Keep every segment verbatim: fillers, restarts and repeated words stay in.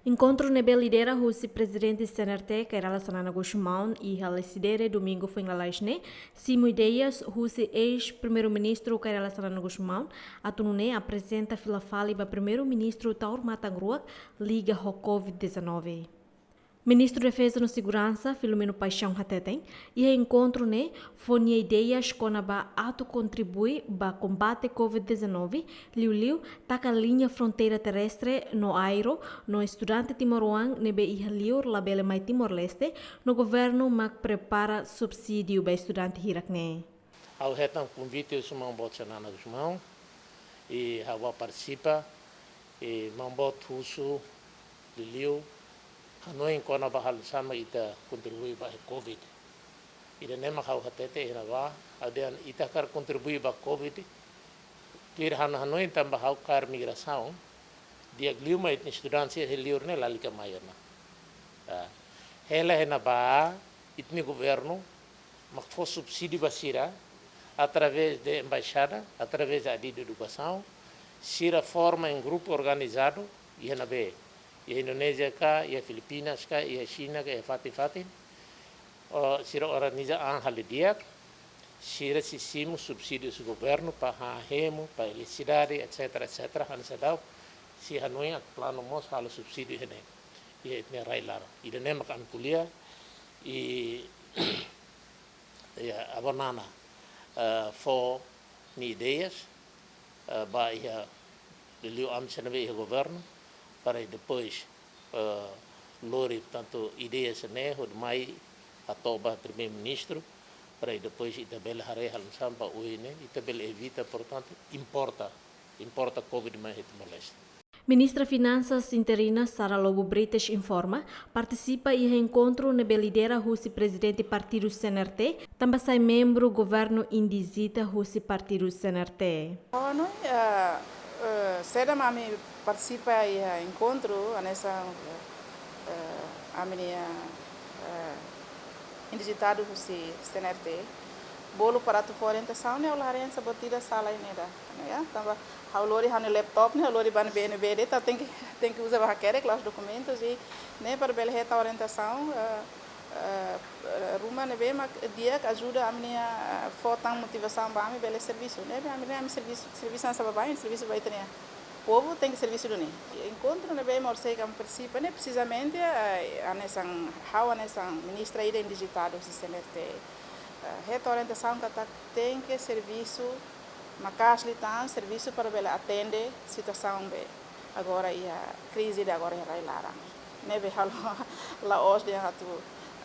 Enkontru ne'ebé lidera husi Prezidente C N R T, Kay Rala Xanana Gusmão, iha Lecidere, Domingu foin lalais ne'e, simu ideias husi eis-Primeiru-Ministru Kay Rala Xanana Gusmão, atu nune'e aprezenta fila fali ba Primeiru-Ministru Taur Matan Ruak liga ho covid dezanove. Ministru Defeza no Seguransa, Filomeno Paixão hateten, iha enkontru ne'e fó nia ideias kona-ba atu kontribui ba kombate covid dezanove, liuliu taka liña fronteira terrestre no aéreu, no estudante timoroan ne'ebé iha liur labele mai Timor-Leste, no governu mak prepara subsídiu ba estudante hirak ne'e. Ha'u hetan konvite husi maun boot Xanana Gusmão, i ha'u bá partisipa, i maun boot husu liuliu hanoin kona-ba halo oinsá mak ita kontribui ba covid. Ida-ne'e mak ha'u hatete iha ne'ebá, ha'u dehan ita hakarak kontribui ba covid, tuir ha'u-nia hanoin tanba ha'u kaer migrasaun, di'ak liu mak ita-nia estudante sira iha liur ne'e lalika mai ona. Ah, hela iha ne'ebá, ita-nia governu mak fó subsídiu ba sira, através de embaixada, através de Adidu Edukasaun, sira forma em grupu organizadu, iha ne'ebé, iha Indonézia ka, iha Filipinas ka, iha Xina ka, iha fatin-fatin, o, sira organiza an halo di'ak, sira sei simu subsídiu husi governu para hahemu, para eletrisidade, et cetera, et cetera, hanesan daudaun, sei hanoin atu planu mós halo subsídiu iha ne'e, iha ita-nia rai-laran. Ida-ne'e mak ami ko'alia, i, ya, Avó Nana, eh, fó nia ideias, eh, ba iha, liuliu ami sira ne'ebé iha governu, para depois, eh, lori, portantu, ideias ne'e hodi mai hato'o ba Primeiru-Ministru, para depois ita bele haree halo oinsá mak ohin ne'e ita bele evita, portantu, importa, importa covid mai iha Timor-Leste. Ministra Finansas interina Sara Lobo Brites informa, partisipa iha enkontru ne'ebé lidera husi Prezidente Partidu C N R T, tanba sai membru governu indizita husi Partidu C N R T. Ha'u hanoin, eh, eh, saida mak ami partisipa iha enkontru, hanesan, eh, ami-nia, eh, indizitadu husi C N R T, bolu para atu fó orientasaun ne'e, ha'u la haree hanesan buat ida sala iha ne'e ida, ya, tanba ha'u lori ha'u-nia laptop ne'e, ha'u lori ba ne'ebé-ne'ebé de'it, entaun tenke, tenke uza ba hakerek la'ós dokumentus, i ne'e para bele hetan orientasaun, eh, eh, ruma ne'ebé mak di'ak ajuda ami-nia, eh, fó tan motivasaun ba ami bele servisu. Ne'ebé ami, ami servisu, servisu hanesan baibain, servisu ba ita-nia povu, tenke servisu duni. Enkontru ne'ebé mak orsida ami partisipa ne'e, presizamente, eh, hanesan, ha'u hanesan ministra ida indizitadu husi C N R T, eh, hetan orientasaun katak tenke servisu maka'as liután, servisu para bele atende situasaun be agora iha krize ida agora iha rai-laran. Ne'ebé halo la'ós dehan atu,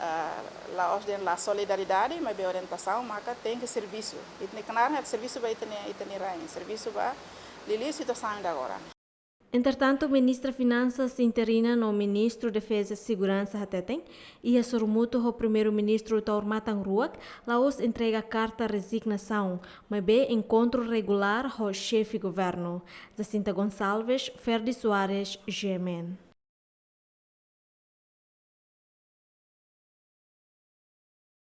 ah, la'ós dehan la solidariedade, maibé orientasaun maka tenke servisu. Ita-nia knaar ne'e servisu ba ita-nia, ita-nia rain, servisu ba liuliu situasaun ida agora. Entretantu, Ministra Finansas interina no Ministru Defeza Seguransa hateten, iha sorumutu ho Primeiru-Ministru Taur Matan Ruak, la'ós entrega karta rezignasaun, maibé enkontru regulár ho xefe governu. Jacinta Gonçalves, Ferdi Soares, G M N.